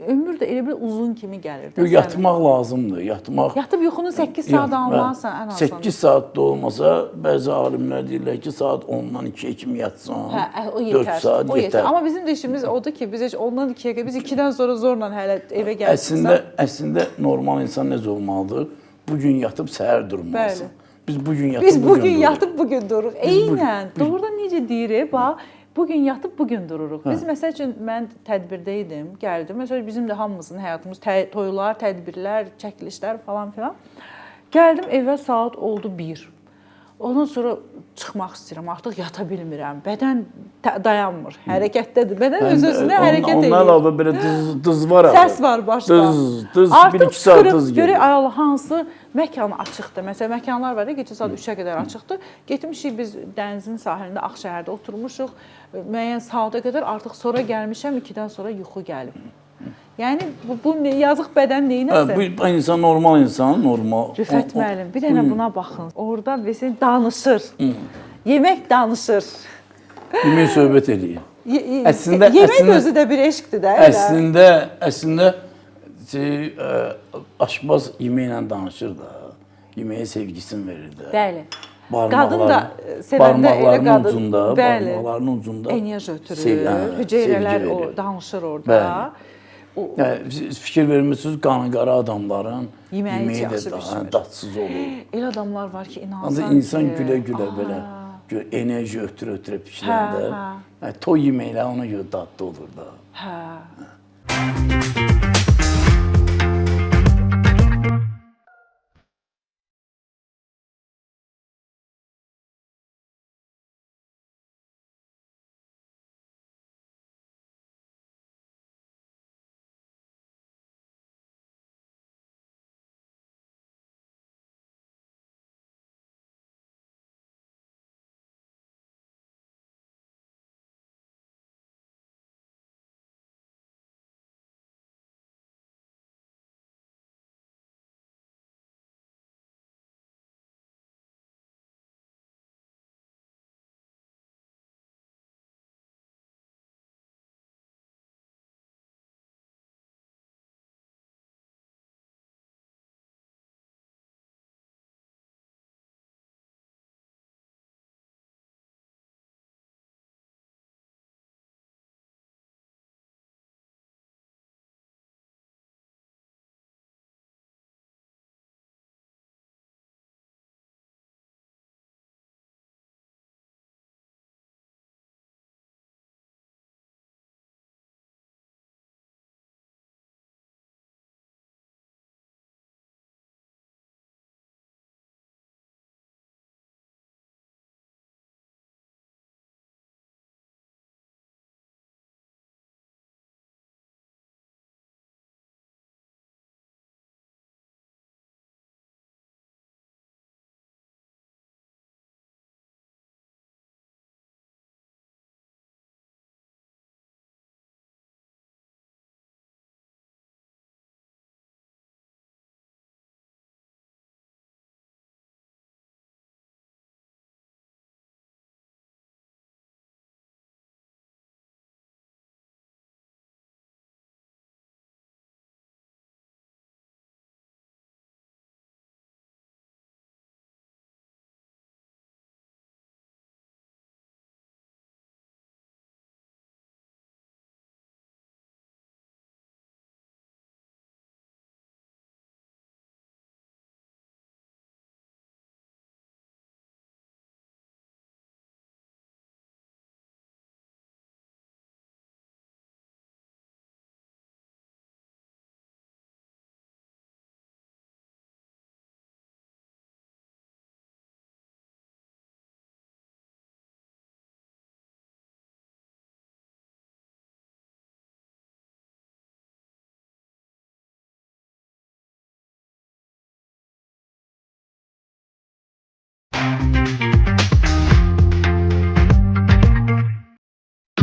Ömür də elə bir uzun kimi gəlir də. Yox, yatmaq lazımdır. Yatmaq. Yatıb yuxunu 8 saat almalısan ən azından. 8 saat da olmasa, bəzi alimlər deyirlər ki, saat 10-dan 2-yə kimi yatsan, Hə, o yetər. 4 saat o yetər. yetər. Amma bizim də işimiz odur ki, biz heç 10-dan 2-yə qədər, biz 2-dən sonra zorla hələ evə gəlirsən. Əslində normal insan necə olmalıdır? Bu gün yatıb səhər durmalısan. Bəli. Biz bu gün yatıb Biz bugün dururuq. yatıb bugün dururuq. Eynən. Doğrudan necə deyirik? Bax, bugün yatıb bugün dururuq. Biz məsəl üçün mən tədbirdə idim, gəldim. Məsələn bizim də hamımızın həyatımız toylar, tədbirlər, çəkilişlər falan filan. Gəldim evə saat oldu 1. Ondan sonra çıxmaq istəyirəm, artıq yata bilmirəm. Bədən dayanmır, hərəkətdədir. Bədən öz-özünə hərəkət Ondan edir. əlavə belə dız var axı. Səs var başda. Dız, Artıq 1-2 saat çıxırıq, dız görək gedir. ay Allah, hansı məkan açıqdır. Məsələn, məkanlar var da, gecə saat 3-ə qədər açıqdır. Getmişik biz dənizin sahilində, Ağşəhərdə oturmuşuq. Müəyyən saata qədər artıq sonra gəlmişəm, 2-dən sonra yuxu gəlib. Yəni bu yazıq bədən neynəsin? Hə, bu insan normal insan, normal. Rüfət müəllim, bir dənə buna baxın. Orada bizim danışır. Yemək danışır. Yemək söhbət eləyir. Əslində yemək özü də bir eşqdir də. Əslində aşpaz yeməklə danışır da. Yeməyə sevgisini verir də. Bəli. Qadın da sevəndə elə qadın ucunda, barmaqlarının ucunda enerji ötürür, hüceyrələr o danışır orada. Bəli. Yəni, fikir vermişsiniz, qanı qara adamların yeməyi də daha dadsız olur. Elə adamlar var ki, inansan Ancaq insan gülə-gülə belə enerji ötürə-ötürə pişirəndə, toy yeməkləri ona görə dadlı olur da. Hə.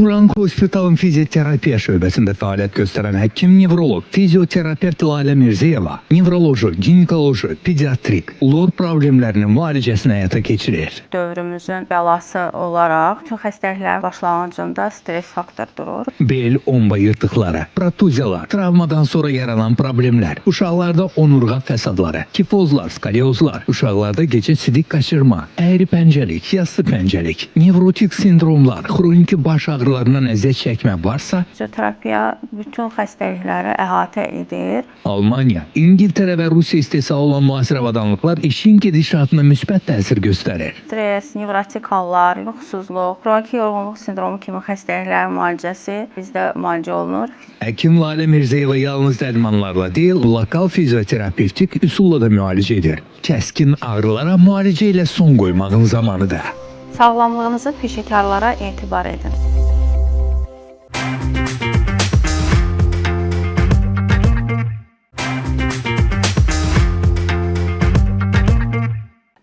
Turan Hospital'ın fizyoterapiya şöbəsində fəaliyyət göstərən həkim nevroloq, fizioterapevt Lalə Mirzəyeva nevroloji, ginekoloji, pediatrik, lor problemlərinin müalicəsini həyata keçirir. Dövrümüzün bəlası olaraq bütün xəstəliklərin başlanğıcında stres faktoru durur. Bel, omba yırtıqları, protuziyalar, travmadan sonra yaranan problemlər, uşaqlarda onurğa fəsadları, kifozlar, skalyozlar, uşaqlarda gecə sidik qaçırma, əyri pəncəlik, yassı pəncəlik, nevrotik sindromlar, xroniki baş ağrılarından əziyyət çəkmə varsa, Fizioterapiya bütün xəstəlikləri əhatə edir. Almaniya, İngiltərə və Rusiya istehsalı olan müasir avadanlıqlar işin gedişatına müsbət təsir göstərir. Stres, nevrotik hallar, yuxusuzluq, xroniki yorğunluq sindromu kimi xəstəliklərin müalicəsi bizdə müalicə olunur. Həkim Lalə Mirzəyeva yalnız dərmanlarla deyil, lokal fizioterapevtik üsulla da müalicə edir. Kəskin ağrılara müalicə ilə son qoymağın zamanıdır. Sağlamlığınızı peşəkarlara etibar edin.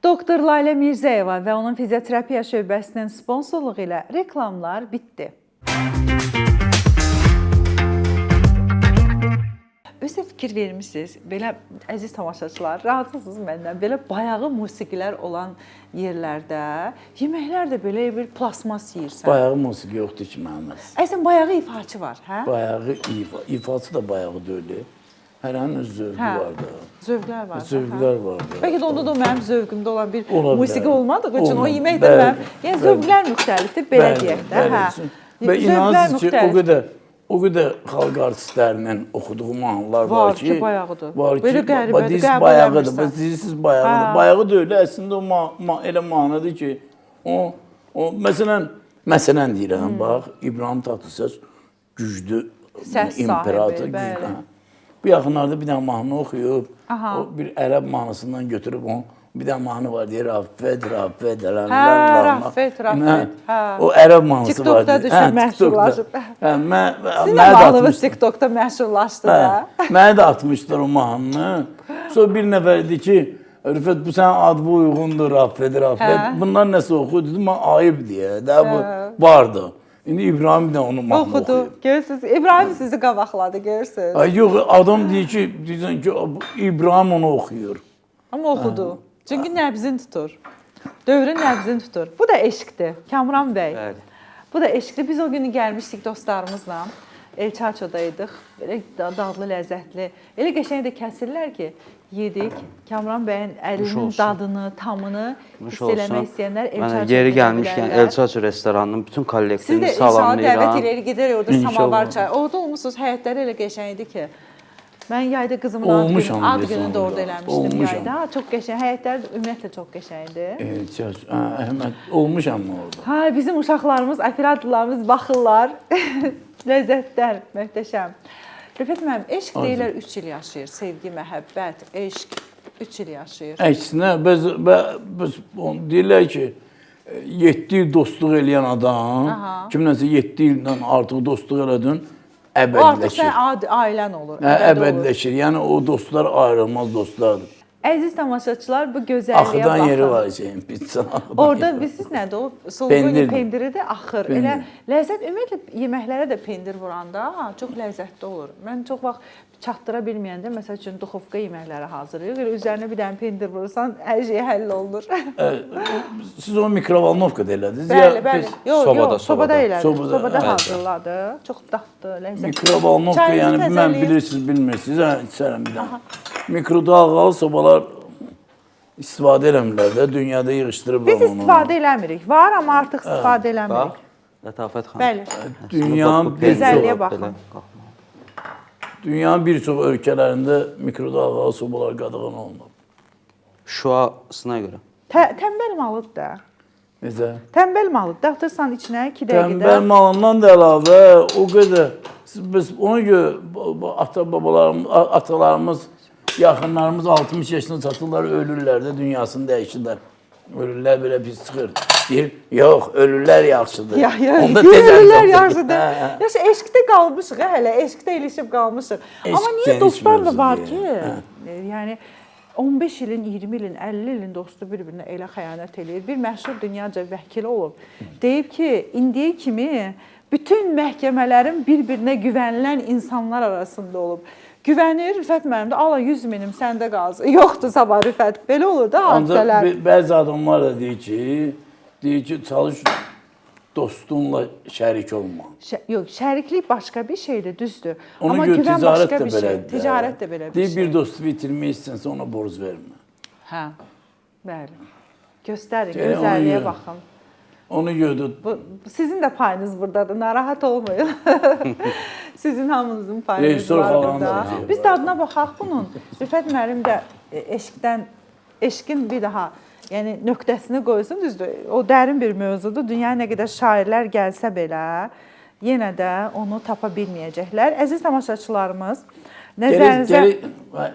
Doktor Lalə Mirzəyeva və onun fizioterapiya şöbəsinin sponsorluğu ilə reklamlar bitdi. Özə fikir vermisiniz? Belə əziz tamaşaçılar, razısınız məndən. Belə bayağı musiqilər olan yerlərdə yeməklər də belə bir plasmas yeyirsən. Bayağı musiqi yoxdur ki mənim. Əslində bayağı ifaçı var, hə? Bayağı ifa, ifası da bayağı deyil. Hərənin öz zövqü Hə. var da. Zövqlər var. Zövqlər var da. Bəlkə də onda da o mənim zövqümdə olan bir Ola bilər. musiqi olmadığı üçün o Olmadı. yemək də Bəli, mənim, yəni bəli. zövqlər müxtəlifdir, belə Bəli, deyək də, bəli. hə. Və Zövqlər inanırsınız ki, o müxtəlifdir. qədər o qədər xalq artistlərinin oxuduğu mahnılar var, Var ki, ki, bayağıdır. Var ki, Belə qəribədir, bax, deyirsiz qəbul bayağıdır, eləmirsən. bax deyirsiz bayağıdır. Hə. Bayağı deyil, əslində o elə mahnıdır ki, o məsələn, deyirəm, bax, İbrahim Tatlıses güclü Səs sahibi, imperator, güclü. bəli. hə. Bu yaxınlarda bir dənə mahnı oxuyub, Aha. o bir ərəb mahnısından götürüb onu bir dənə mahnı var deyir, Rafet, Rafet, la, la, Hə, la, la. Rafet, Rafet, Hə, hə. O ərəb mahnısı var. TikTokda deyir. düşüb, Hə, TikTokda. məşhurlaşıb. Hə, Sizin mənə də də mahnınız atmışdı. TikTokda məşhurlaşdı da. Hə, mənə də atmışdılar o mahnını. Sonra bir nəfər dedi ki, Rüfət bu sənin adına uyğundur, Rafet, Rafet. Hə. Bunlar nəsə oxuyor, dedim, mən ayıb deyə. Də bu vardı. İndi İbrahim də onu mahnı Oxudu. oxuyub. Görürsüz, İbrahim sizi qabaqladı, görürsüz. Ay yox, adam deyir ki, deyirsən ki, bu İbrahim onu oxuyur. Amma oxudu. Çünki nəbzin tutur. Dövrün nəbzini tutur. Bu da eşqdir, Kamran bəy. Bəli. Bu da eşqdir. Biz o günü gəlmişdik dostlarımızla. El Çaçoda idik. Belə dadlı, ləzzətli. Elə qəşəng də kəsirlər ki, yedik. Kamran bəyin əlinin olsun. dadını, tamını Nuş hiss eləmək istəyənlər El Mən Çaçoya yeri gedə gəlmişkən bilərlər. El Çaço restoranının bütün Siz kollektivini də inşallah dəvət salamlayıram. eləyirik, gedərik orada İnşallah. samavar çay. Orada olmusunuz, həyətləri elə qəşəng idi ki. Mən yayda qızımın ad günü, Olmuşam ad deyəsən gününü də orada orada. eləmişdim Olmuşam. yayda. Çox qəşəng, həyətləri də ümumiyyətlə çox qəşəngdir. Hə, Əhməd, olmuşam mı orada? Ha, bizim uşaqlarımız, operatorlarımız baxırlar. Ləzzətlər, möhtəşəm. Rüfət müəllim, eşq deyirlər 3 il yaşayır. Sevgi, məhəbbət, eşq 3 il yaşayır. Əksinə, bəs deyirlər ki, 7 il dostluq eləyən adam, kimlənsə 7 ildən artıq dostluq elədin, O artıq əbədiləşir. sənin ailən olur. Hə, əbədi olur. əbədiləşir. Yəni o dostlar ayrılmaz dostlardır. Əziz tamaşaçılar, bu gözəlliyə Axıdan baxın. yeri var şeyin, pizza. Axıdan Orada yeri var. bilirsiniz nədir? O sulguni Pendirdir. pendiri də axır. Pendir. Elə ləzzət ümumiyyətlə yeməklərə də pendir vuranda çox ləzzətli olur. Mən çox vaxt çatdıra bilməyəndə məsəl üçün duxovka yeməkləri hazırlayırıq. Elə üzərinə bir dənə pendir vurursan, hər şey həll olunur. Siz onu mikrovolnovkada elədiniz? Bəli, ya bəli. biz Yox, Sobada, yox, sobada sobada. elədik. Sobada, Sobada hə. hazırladı. Çox dadlı, ləzzətli. Mikrovolnovka Çayınızı yəni mən təzələyin. bilirsiniz, bilmirsiniz, hə, içərəm bir dənə. Mikrodalğalı sobalar istifadə eləmirlər də, dünyada yığışdırıblar Biz onu. istifadə eləmirik. Var, amma artıq istifadə eləmirik. Bax, Lətafət xanım. Bəli. Dünyanın bir Gözəlliyə çox, baxın. dünyanın bir çox ölkələrində mikrodalğalı sobalar qadağan olunub. Şüasına görə. Tənbəl malıdır da. Necə? Tənbəl malıdır. Atırsan içinə 2 dəqiqədə. Tənbəl malından da əlavə o qədər biz ona görə ata babalarımız, atalarımız, yaxınlarımız 60 yaşına çatırlar, ölürlər də dünyasını dəyişirlər. Ölürlər belə pis çıxır. Deyir, yox, ölürlər yaxşıdır. Ya, ya, Onda tez ölürlər ərzaq- yaxşıdır. Hə, hə. Yaxşı, eşqdə qalmışıq hə, hələ, eşqdə ilişib qalmışıq. Eşq Amma niyə geniş dostlar da mövzu var deyə. ki, yəni 15 ilin, 20 ilin, 50 ilin dostu bir-birinə elə xəyanət eləyir. Bir məşhur dünyaca vəkili olub. Deyib ki, indiyə kimi Bütün məhkəmələrin bir-birinə güvənilən insanlar arasında olub. Güvənir Rüfət müəllim də, ala 100 minim səndə qalsın. Yoxdur sabah Rüfət. Belə olur da hadisələr. Ancaq bəzi adamlar da deyir ki, çalış dostunla şərik olma. Yox, şəriklik başqa bir şeydir, düzdür. Ona Amma görə güvən ticarət başqa də bir şey. belədir. Ticarət də belə bir Deyir, şey. bir dostu itirmək istəyirsə ona borc vermə. Hə. Bəli. Göstərin, Ona gözəlliyə görə. baxın. Ona görə də Bu, sizin də payınız buradadır, narahat olmayın. Sizin hamınızın payınız Rejissor var falan da burada. var. Biz dadına baxaq bunun. Rüfət müəllim də eşqin bir daha, yəni nöqtəsini qoysun, düzdür. O dərin bir mövzudur. Dünyaya nə qədər şairlər gəlsə belə, yenə də onu tapa bilməyəcəklər. Əziz tamaşaçılarımız, nəzərinizə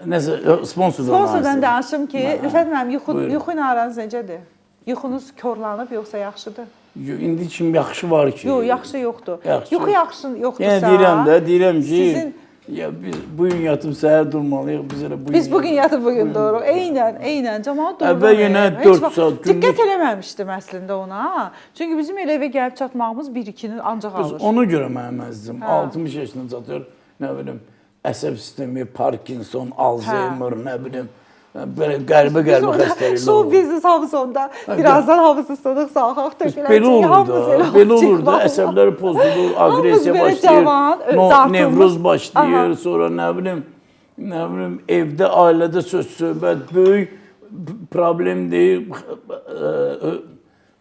nəsə sponsordan sponsordan danışım ki, Rüfət müəllim, Buyurun. yuxu ilə aranız necədir? Yuxunuz korlanıb yoxsa yaxşıdır? İndi kim yaxşı var ki? Yox, yaxşı yoxdur. Yaxşı. Yuxu yaxşı yoxdursa. Yəni deyirəm ki, Sizin ya biz bu gün yatıb səhər durmalıyıq, biz elə bu gün. Biz bugün yatıb bugün doğru. Eynən camaat doğru. Əvvəl yenə 4 saat günlük. Diqqət eləməmişdim əslində ona. Çünki bizim elə evə gəlib çatmağımız 1-2-ni ancaq Biz alır. ona görə mənim əzizim 60 yaşına çatır, nə bilim, əsəb sistemi, Parkinson, Alzheimer, nə bilim, belə qəribə xəstəliklər Show olur. biznes hamısı onda. Birazdan hamısı sınıq salxaq töküləcək. Belə olur da, belə olur da, vallahi. əsəblər pozulur, aqressiya belə başlayır, cavan, dartılmış. nevroz başlayır, sonra nə bilim, evdə, ailədə söz söhbət, böyük problem deyil,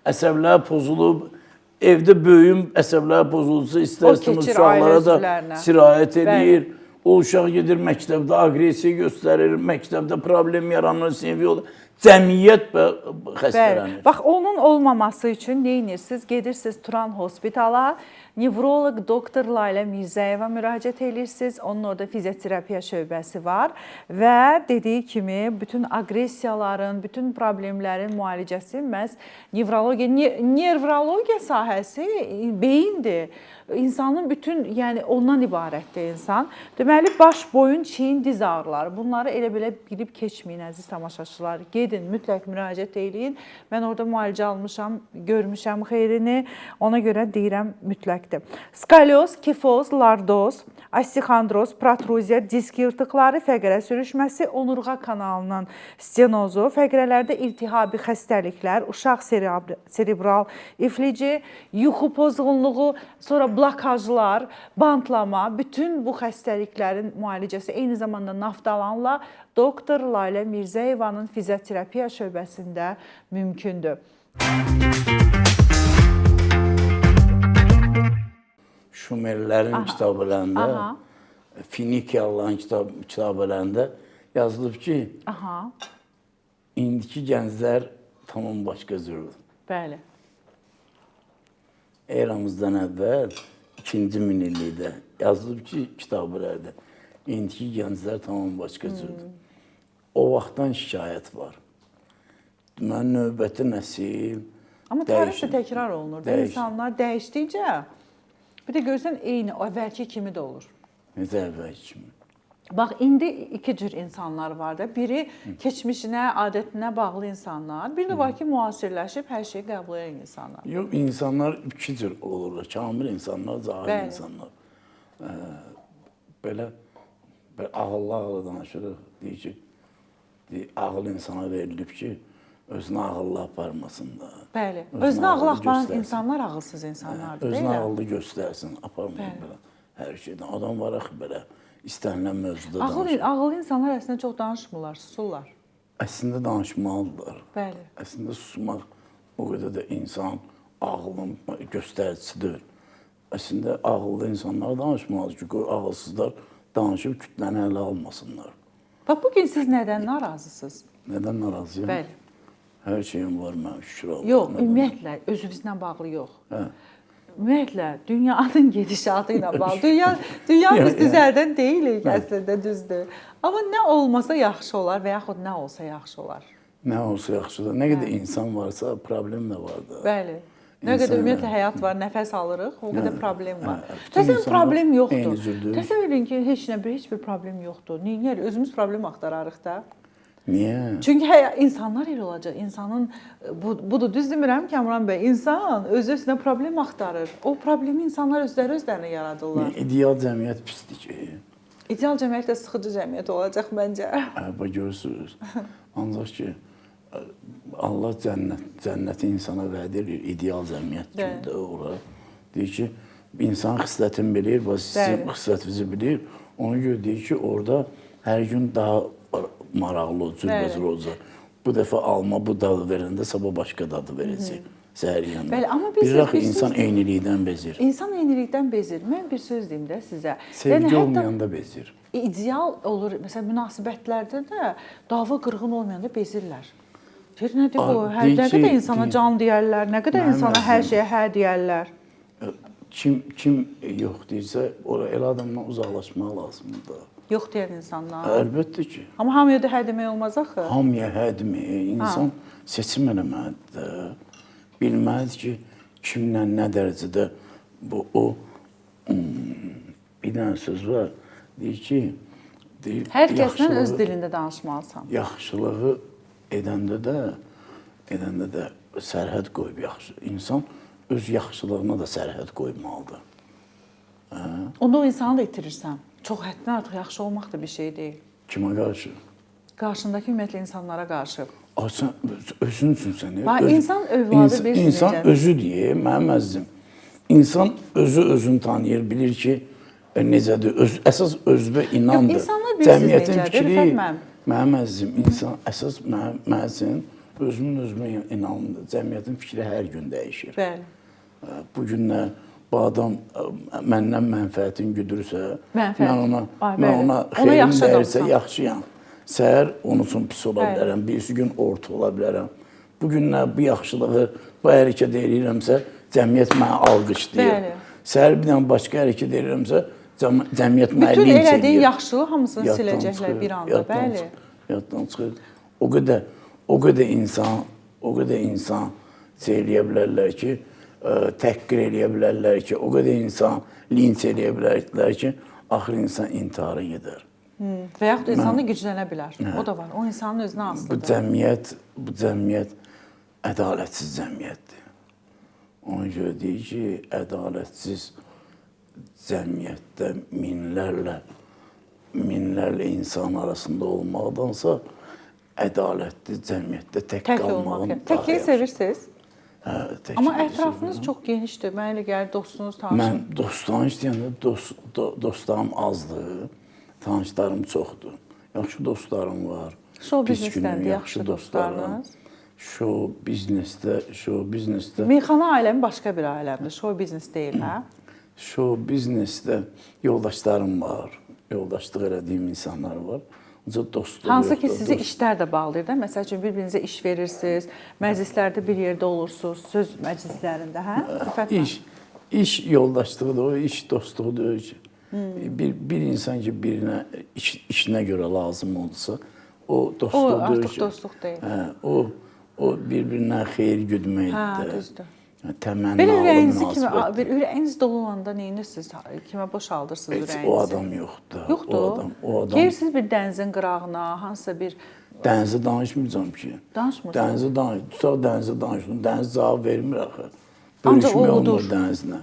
əsəblər pozulub, evdə böyüyün əsəblər pozulsa, istər-istəməz uşaqlara da sirayət eləyir. O uşaq gedir məktəbdə aqressiya göstərir, məktəbdə problem yaranır, sinif yolu. Cəmiyyət xəstələnir. Bax, onun olmaması üçün nə edirsiniz? Gedirsiniz Turan Hospitala, nevroloq doktor Lalə Mirzəyeva müraciət edirsiniz. Onun orada fizioterapiya şöbəsi var və dediyi kimi bütün aqressiyaların, bütün problemlərin müalicəsi məhz nevrologiya, nevrologiya sahəsi beyindir. İnsanın bütün, yəni ondan ibarətdir insan. Deməli, baş, boyun, çiyin, diz ağrıları. Bunları elə belə bilib keçməyin əziz tamaşaçılar. Gedin, mütləq müraciət eləyin. Mən orada müalicə almışam, görmüşəm xeyrini. Ona görə deyirəm mütləqdir. Skalyoz, kifoz, lardoz, ostixondroz, protruziya, disk yırtıqları, fəqərə sürüşməsi, onurğa kanalının stenozu, fəqərələrdə iltihabi xəstəliklər, uşaq serebral iflici, yuxu pozğunluğu, sonra blokajlar, bantlama, bütün bu xəstəliklərin müalicəsi eyni zamanda naftalanla doktor Lalə Mirzəyevanın fizioterapiya şöbəsində mümkündür. Şumerlərin kitabələrində, Finikiyalıların kitabələrində yazılıb ki, indiki gənclər tamam başqa cürdür. Bəli. Eramızdan əvvəl 2-ci minillikdə yazılıb ki, kitabələrdə indiki gənclər tamam başqa cürdür. O vaxtdan şikayət var. Deməli, növbəti nəsil Amma tarix də təkrar olunur. Dəyişir. İnsanlar dəyişdikcə bir də görsən eyni əvvəlki kimi də olur. Necə əvvəlki kimi? Bax, indi iki cür insanlar var da. Biri keçmişinə, adətinə bağlı insanlar. Bir də var ki, müasirləşib hər şeyi qəbul edən insanlar. Yox, insanlar iki cür olurlar. Kamil insanlar, cahil Bəli. insanlar. Belə ağıllı danışırıq. Deyir ki, ağıl insana verilib ki, özünü ağıllı aparmasın da. Bəli. Özünü ağıllı aparan göstərsin. insanlar ağılsız insanlardır, Özünü deyil? ağıllı göstərsin, aparmayın belə hər şeydən. Adam var axı belə istənilən mövzuda danışır. Ağıllı insanlar əslində çox danışmırlar, susurlar. Əslində danışmalıdırlar. Bəli. Əslində susmaq o qədər də insan ağlının göstəricisi deyil. Əslində ağıllı insanlar danışmalıdır ki, qoy ağılsızlar danışıb kütləni ələ almasınlar. Bax, bugün siz nədən narazısınız? Nədən narazıyam? Bəli. Hər şeyim var mənim, şükür Allaha. Yox, ümumiyyətlə özünüzlə bağlı yox. Hə. Ümumiyyətlə dünyanın gedişatı ilə bağlı. Dünya biz düzəldən deyilik əslində, düzdür. Amma nə olmasa yaxşı olar və yaxud nə olsa yaxşı olar. Nə olsa yaxşı olar. Nə qədər insan varsa problem də var da. Bəli. Nə qədər ümumiyyətlə həyat var, nəfəs alırıq, o qədər problem var. Təsəvvür problem yoxdur. Təsəvvür edin ki, heç bir problem yoxdur. Niyə? Özümüz problem axtararıq da. Niyə? Çünki insanlar elə olacaq. İnsanın budur, düz demirəm Kamran bəy. İnsan özü özünə problem axtarır. O problemi insanlar özləri özlərinə yaradırlar. İdeal cəmiyyət pisdir ki. İdeal cəmiyyət də sıxıcı cəmiyyət olacaq məncə. Hə, bax görürsünüz. Ancaq ki Allah cənnəti insana vəd edir, ideal cəmiyyət kimidir ora. Deyir ki, insan xislətini bilir, bax sizin xislətinizi bilir. Ona görə deyir ki, orada hər gün daha maraqlı, cürbəcür olacaq. Bu dəfə alma bu dadı verəndə sabah başqa dadı verəcək. Səhər yeyəndə. Bəli, amma bir axı insan eynilikdən bezir. İnsan eynilikdən bezir. Mən bir söz deyim də sizə. Sevgi olmayanda bezir. İdeal olur. Məsələn, münasibətlərdə də dava qırğın olmayanda bezirlər. Deyir, nədir bu? Hər nə qədər insana can deyərlər, nə qədər insana hər şeyə hə deyərlər. Kim yox deyirsə, elə adamdan uzaqlaşmaq lazımdır. Yox deyən insanlar. Əlbəttə ki. Amma hamıya da hə demək olmaz axı. Hamıya hə demək, insan seçim eləməlidir. Bilməlidir ki, kimlə nə dərəcədə bu o bir dənə söz var. Deyir ki, hər kəslə öz dilində danışmalısan. Yaxşılığı edəndə də sərhəd qoyub yaxşı. İnsan öz yaxşılığına da sərhəd qoymalıdır. Onda o insanı da itirirsən. Çox həddən artıq yaxşı olmaq da bir şey deyil. Kimə qarşı? Qarşındakı ümumiyyətlə insanlara qarşı. Sən özün üçün sən. Bax, insan övladı bilirsin İnsan necədir. özü deyir, mənim əzizim. İnsan özü özünü tanıyır, bilir ki, necədir. Əsas özünə inandır. Yox, insanlar bilirsiniz necədir, Rüfət müəllim. Mənim əzizim, insan əsas mənim üçün özümün özümə inanımdır. Cəmiyyətin fikri hər gün dəyişir. Bəli. Bu günlər bu adam məndən mənfəətini güdürsə, mən ona xeyrim dəyirsə, yaxşıyam. Səhər onun üçün pis ola bilərəm, birisi gün orta ola bilərəm. Bu günlər bu yaxşılığı, bu hərəkət eləyirəmsə, cəmiyyət mənə alqışlayır. Səhər bir dənə başqa hərəkət eləyirəmsə, cəmiyyət mənə linç eləyir. Bütün elədiyin yaxşılığı hamısını siləcəklər bir anda, bəli. Yaddan çıxır. O qədər insan şey eləyə bilərlər ki, təhqir eləyə bilərlər ki, o qədər insan linç eləyə bilərlər ki, axır insan intihara gedər. Və yaxud insan da güclənə bilər. O da var. O insanın özünə asılıdır. Bu cəmiyyət ədalətsiz cəmiyyətdir. Ona görə deyir ki, ədalətsiz cəmiyyətdə minlərlə insan arasında olmaqdansa, ədalətli cəmiyyətdə tək qalmağın daha yaxşı. Təkliyi sevirsiniz? Hə, Amma ətrafınız çox genişdir. Mənə elə gəlir, dostunuz, tanışınız. Mən dost-tanış deyəndə dostlarım azdır, tanışlarım çoxdur. Yaxşı dostlarım var. Şou biznesdəndir yaxşı dostlarınız? Şou biznesdə. Meyxana aləmi başqa bir aləmdir. Şou biznes deyil, hə? Şou biznesdə yoldaşlarım var. Yoldaşlıq elədiyim insanlar var. Hansı ki, sizi işlər də bağlayır da. Məsəl üçün, bir-birinizə iş verirsiniz, məclislərdə bir yerdə olursunuz, söz məclislərində, hə? İş yoldaşlığı da o, iş dostluğu da o. Bir insan ki, birinə işinə görə lazım olsa, o dostluq deyil. O artıq dostluq deyil. O bir-birinə xeyir güdməkdir. Hə, düzdür. Təmənnalı Belə ürəyinizi münasibətdir. Ürəyiniz dolu olanda neyinisiniz? Kimə boşaldırsınız ürəyinizi? O adam yoxdur. Yoxdur? O adam. Geyirsiz bir dənizin qırağına, hansısa bir... Dənizə danışmayacağam ki. Danışmırsınız? Dənizə danış. Tutaq dənizə danışdım. Dəniz cavab vermir axı. Ancaq Bölüşmək o olmur udur. dənizlə.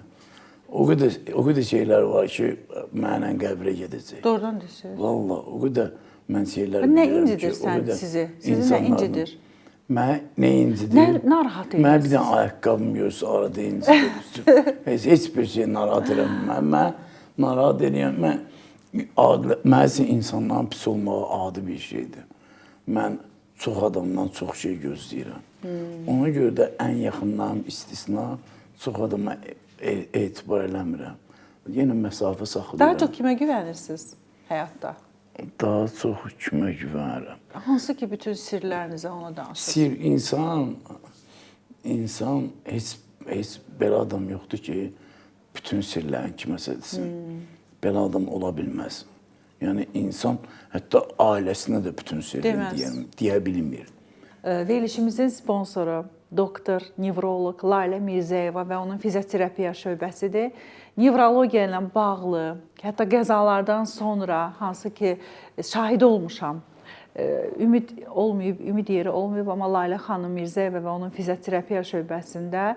O qədər şeylər var ki, mənlə qəbrə gedəcək. Doğrudan deyirsiniz. Vallah, o qədər mən şeylər Nə bilirəm ki, incidir o qədər sizi? Sizi nə incidir? Mənə nə incidir? Nə narahat edir Mənə bir sizi? dənə ayaqqabım görsə arada incidir. Heç bir şey narahat eləmir. Mən narahat eləyən, mən üçün insanların pis olmağı adi bir şeydir. Mən çox adamdan çox şey gözləyirəm. Ona görə də ən yaxınlarım istisna, çox adama etibar eləmirəm. Yenə məsafə saxlayıram. Daha çox kimə güvənirsiniz həyatda? Daha çox kimə güvənirəm? Hansı ki, bütün sirlərinizə ona danışırsınız? Sir, insan heç belə adam yoxdur ki, bütün sirlərini kiməsə desin. Belə adam ola bilməz. Yəni, insan hətta ailəsinə də bütün sirrini deyə bilmir. Verilişimizin sponsoru doktor, nevroloq Lalə Mirzəyeva və onun fizioterapiya şöbəsidir. Nevrologiya ilə bağlı, hətta qəzalardan sonra hansı ki şahid olmuşam, Ümid olmayıb, ümid yeri olmayıb, amma Lalə xanım Mirzəyeva və onun fizioterapiya şöbəsində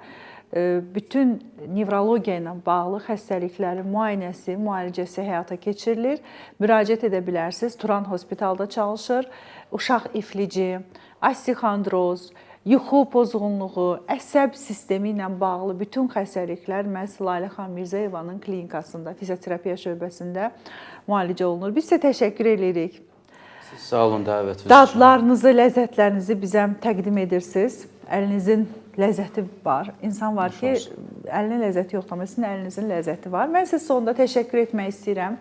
bütün nevrologiya ilə bağlı xəstəliklərin müayinəsi, müalicəsi həyata keçirilir. Müraciət edə bilərsiniz. Turan Hospitalda çalışır. Uşaq iflici, ostexondroz, yuxu pozğunluğu, əsəb sistemi ilə bağlı bütün xəstəliklər məhz Lalə xanım Mirzəyevanın klinikasında, fizioterapiya şöbəsində müalicə olunur. Biz sizə təşəkkür edirik. Siz sağ olun dəvətiniz üçün. Dadlarınızı, ləzzətlərinizi bizə təqdim edirsiniz. Əlinizin ləzzəti var. İnsan var ki, əlinin ləzzəti yoxdur, amma sizin əlinizin ləzzəti var. Mən sizə sonda təşəkkür etmək istəyirəm.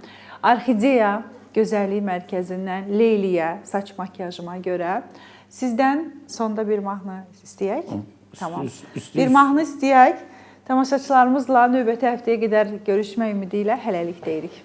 Orxideya Gözəllik Mərkəzindən Leyliyə saç makiyajıma görə sizdən sonda bir mahnı istəyək. Tamam. Bir mahnı istəyək. Tamaşaçılarımızla növbəti həftəyə qədər görüşmək ümidi ilə hələlik deyirik.